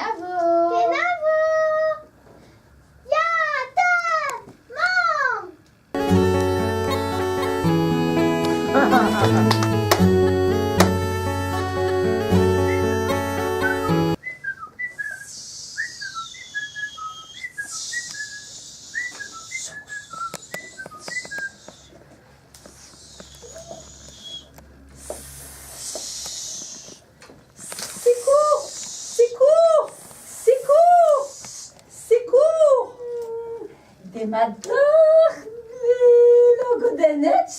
Kenavo! Kenavo! Ya, tad! Mamm! Sikour! Sikour! Sikour! Sikour! Demat deoc'h, logodennet.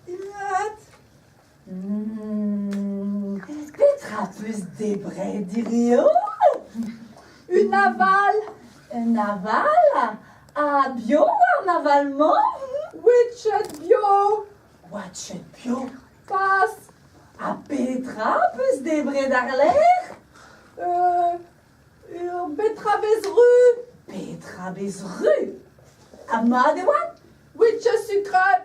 Demat. Petra 'peus debret hirio? Un aval! Un aval? Ha bio an aval-mañ? Witchet bio! Watchet bio? Pas! Ha petra 'peus debret àr-lerc'h? Ur betravez ru! Betravez ru? Ha mat e oa? Witchet sukret!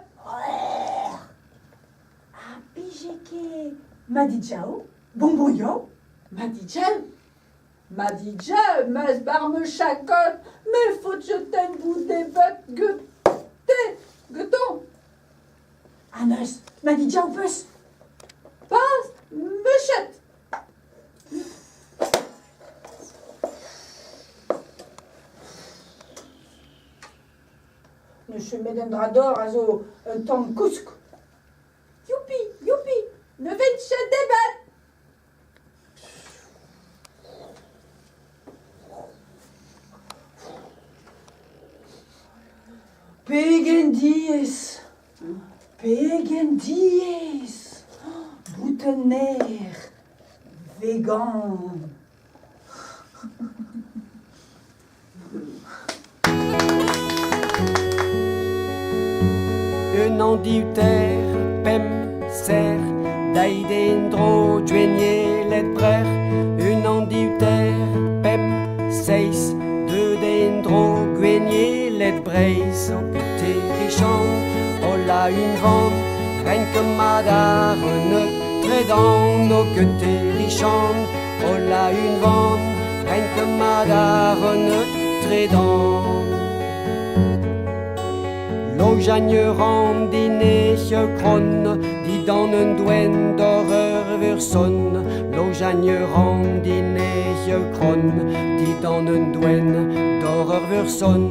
Ha pije ket Madidjao? Bonbon Madidjao? Madidjao, meus bar me chakot, me faot je ten bout debet get te, geton. Ha neus, Madidjao peus? Pas, mechet. Ne chemet un dra d'or a zo un tamm kousk. Youpi, youpi, ne vin chet debet. Pegen diaes! Pegen diaes! Bout un aer vegan. Un an div ter pemp serr dait en-dro Gwenielet brec'h Un an div ter pemp seizh deut en-dro Gwenielet Breizh o kete richan holl a-unvan Renk mat ar neud tredan o kete richan holl a-unvan Renk mat ar neud tredan Lojañ ran din e kron Didan un doenn d'hor ur vurson Lojañ ran din e kron Didan un doenn d'hor ur vurson.